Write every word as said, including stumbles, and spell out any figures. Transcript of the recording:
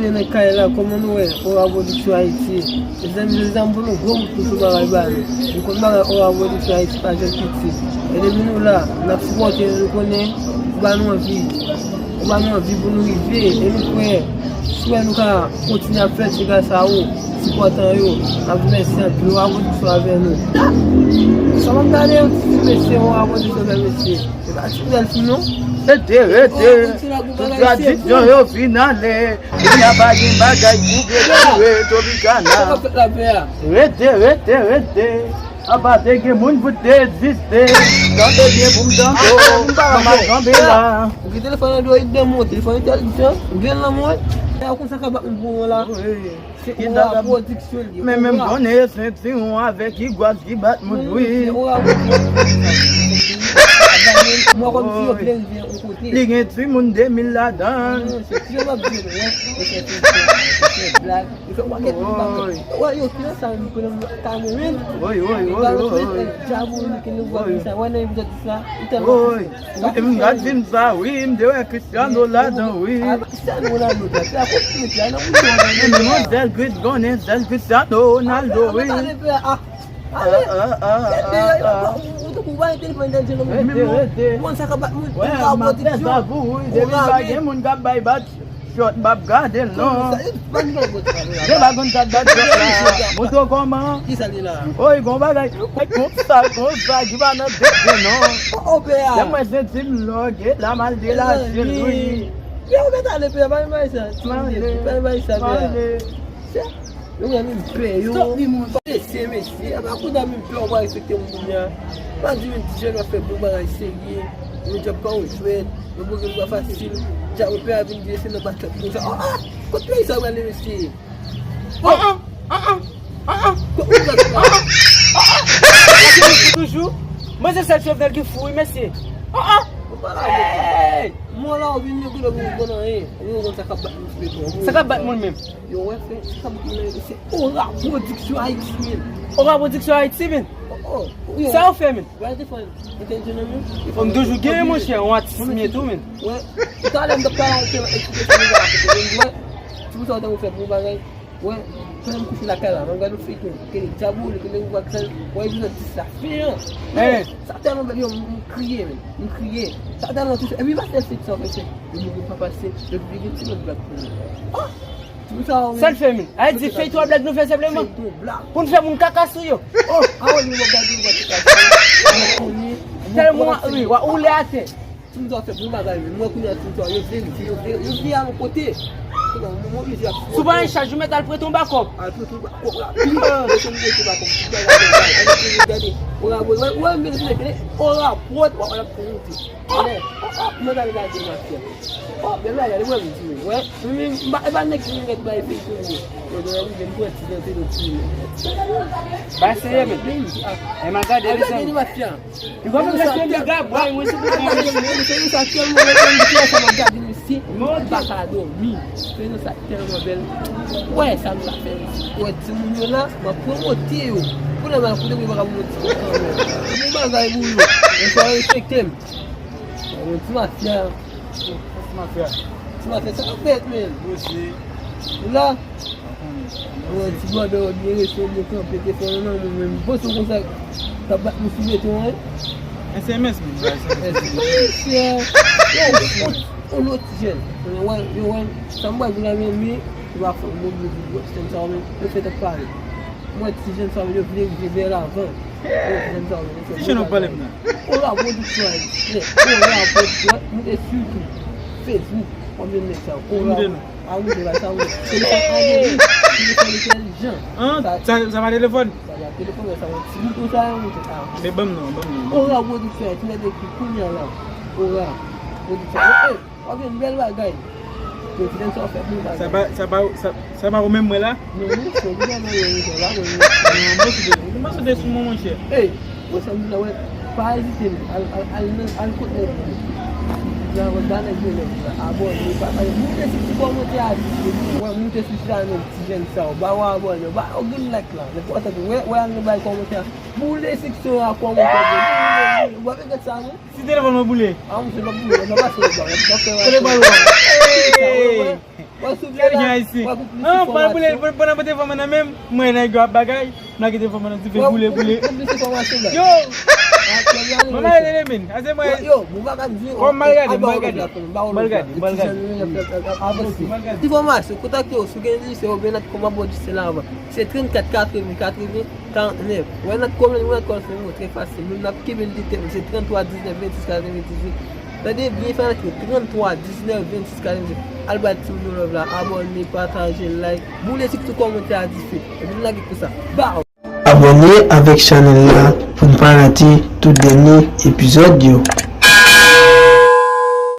Nan kay la, kòman nou wè Ora Production Haïti? Mezanmi, mezanmi, pou nou gwo bout pou sou bagay ba nou. Nou konn bagay Ora Production Haïti pa janm piti. E depi nou la, n ap sipòte yo, nou konnen ou ba nou anvi. Ou ba nou anvi pou nou rive. E nou kwè, si w wè nou ka kontinye ap fè ti bagay sa yo, sipòtan yo, n ap di mèsi anpil. Ora Production avè nou. Sa m ap gade yon ti mesye, Ora Production fè mesye. Se pa ti bèl fi non. Rete, rete. Tout tradisyon yo fin ale. Kounya pa gen bagay pou vire Tropicana. Rete, rete, rete. Apa te gen moun pou te egziste. Tande byen pou m tande w. Mwen pa janbe la. Ou gen telefòn Android nan men w, telefòn entèlijan. Ou gen l nan men w. E konsa k ap bat m pou mwen la. Se Ora Production li ye. Men menm konnen sentiwon avèk igwaz ki bat moun wi. Mwen kòm si yo vle rive yon kote. Li gen timoun de mil ladan l. Non, se ti jan m ap di yo, men, yo fè feyton, yo fè blag, yo fè yon pakèt bagay. Wè, yo ki nan sa menm, konnen m ta mwen menm. Woy, woy, woy, woy. Djabou, li ki nou vwa konsa. Wè, nan epizòd dis la, li tèlman Gade, m gad fim sa wi, m te wè Cristiano ladan wi. Cristiano Ronaldo, pè, pè, kot mete a nan moun yo. Men manzèl Chris konnen sèl Cristiano Ronaldo wi. Ou tankou w pa gen telefòn entèlijan nan men w. Ou konn sa k ap bat moun. Wè, m ap fè sa pou ou wi. Depi pa gen moun k ap bay bat shot, m ap gade l non. Depi pa gen moun k ap bat shot la. Moto kòman? Kisa li la? Oy, gon bagay. Konsa, konsa, ki pa nan tete non. Lè mwen senti m lòge la, m al delache l wi. Yo, ou mèt ale, pè, pa bay sa. Pa bay sa, pè. Yo, men m pè yo. Mesye, mesye, apa kounye a menm pè ou pa respekte moun kounye a. Pa di menm ti jèn w ap fè bon bagay serye. Yon djòb pa yon jwèt. Yon bagay pa fasil. Dja ou pè a vin di se nan batjòt konsa. Ah, ah, kot peyi sa w ale mesye? Ah, ah, ah, ah, ah, ah. Kot moun gade la? Ah, ah, ah, ah. Toujou. Mwen se sèl Jovenel ki fou wi mesye. Ah, ah. Ou pa la. Hey! Mwen la ou vin yo goudo pou ou konn anyen. Ou konn sa k ap bat moun sou beton. Sa k ap bat moun menm? Yo wè frè, sa k ap bat moun menm se Ora Production Haïti menm. Ora Production Haïti menm? Oh, oh. Sa yo fè menm? Wè te fè. Ou te di nan menm? Fò m toujou genyen monchè, yon atis m ye tou menm. Wè. Talè m t ap pale avèk yo, eksplike sa nou va fè. Wè. Ti moun sa yo te fè pou bagay. Wè, pandan m kouche lakay la, m ap gade yon feyton, kele Djabou, li kele Rougwa Kristal, wè epizòd dis la, fen an. Sa tèlman bèl, yo, m, m kriye, men, m kriye. Sa tèlman touche, epi pastè feyton sa, fè, yo mouri pa pase, yo vire ti lòt blag pou li. Oh! Ti moun sa, sa l fè, men? A di feyton a blag nou fè senpleman? Feyton blag. Pou n fè moun kaka sou yo. Oh! A wè, nou gade Rougwa Kristal, mwen konnen, tèlman ri, w a woule atè. Timoun sa yo fè bon bagay, men mwen kounye a timoun sa yo, yo vle rive, yo vle, yo vle al yon kote. Kounye a, mwen, mwen oblije ap. Si w pa gen chaj, ou mèt al prete yon bakòp. Al prete yon bakòp rapid. Mete yon, mete yon bakòp, tout bagay, bagay. Ann ap gade, gade. Ora Prod, wè, wè, mete, mete, Ora Prod, w ap, w ap fè monte. Alè, oh, oh, mwen al gade mafya. Oh, bèl bagay, wè, m di, wè. Mwen, m pa, e pa nèg ki nèg bay feyton, men. Yo, yo, yo, m pran ti dante nan ti men. Ba serye, men. E m a gade li, mafya. Li konn fè mega bway, mwen se pou mwen. Feyton sa tèlman bèl, mwen se sa m ap gade, mesye, m pa ka dòmi. Feyton sa tèlman bèl. Wè, sa m ta fè, mesye. Wè, timoun yo la, m ap pwomote yo. Pou lè m al kote pou yo pa ka pwomote yo kanmenm. Bon bagay pou yo. Yo fò respekte m. Yon ti mafya. Ti mafya. Ti mafya, sa k ap fèt, men? Ou la? Mwen, ti bòdè, ou byen rete, ou byen kanpe, te fè yon nan mwen, men m panse w konsa, t ap bat mwen sou beton an. S M S, men. S M S, frè. Yo, yon, yon lòt ti jèn. Yo, wè, yo, wè, sa m pral di la, men, men, yo pa fè m oubli di, wè, ti jèn sa, men, yo fè tèt pale. Mwen, ti jèn sa, men, yo vle rive vè lavan. Yo, ti jèn sa, men, yo fè bon bagay. Ti jèn w ap pale m nan. Ora Production Haïti, Ora Production, moute sitou Facebook, w ap jwenn nèg sa yo. Ora Production. A wi, se pa sa, wi. Telefòn Android, telefòn entèlijan. An, sa, sa pa telefòn? Sa pa telefòn, sa yon ti bouton sa yo, wi, se sa. Men ban m non, ban m non. Ora Production, ti nèg ekri kounye a la. Ora Production. Ey, w ap jwenn bèl bagay. Yo, ti nèg sa w fè pou bagay. Sa pa, sa pa, sa, sa pa ou menm mwen la? Non, non, se ou ki pa mwen, wi, se la, wi. Non, mwen sou de, mwen sou de sou mwen, monchè. Ey, Wè sa m di la, wè, pa ezite, men. Al, al, al nan, al kot nèg yo. Di la, wè, ba nèg yo love la. Abòne, pa, pa, moute sou ti kòmantè a, di, wè, moute sou chanèl ti jèn sa yo. Ba yo abòne, ba yo grenn like la. Lè fò tanpri, wè, wè, al nan bay kòmantè a. Boule seksyon a kòmantè, men. Boule, boule. W ap regrèt sa, non? Si telefòn mwen boule. A, monchè, l ap boule, l ap pase, l ap fè. Telefòn mwen. Ey! Gade jan ayisyen. An, pa boule, pandan mwen te fè mwen nan menm, mwen nèg yo ap bagay, m lage te fè mwen nan dife boule, boule. Yo! Mwen mare lele men. Ase mwen. Yo, mwen pa ka di. Kòm m al gade, m al gade. M al gade, m al gade. Enfòmasyon, kontakte yo, si w gen lise, oubyen nan kòm ap di se la avan. Se trannkat katreven katreven. Kanmenm, wè nan kòmantè, wè nan kòmantè, trè fasil. Moun nan ki bil di tèm, se tranntrwa diznèf vennsis katrevendizuit. Tande byen, fè nan tranntrwa diznèf vennsis katrevendizuit. Al bay timoun yo love la, abòne, pataje, like, boule ti tou kòmantè a dife. Epi n lage konsa. Baw! Abòne avèk chanèl la pou n pa rate tout dènye epizòd yo.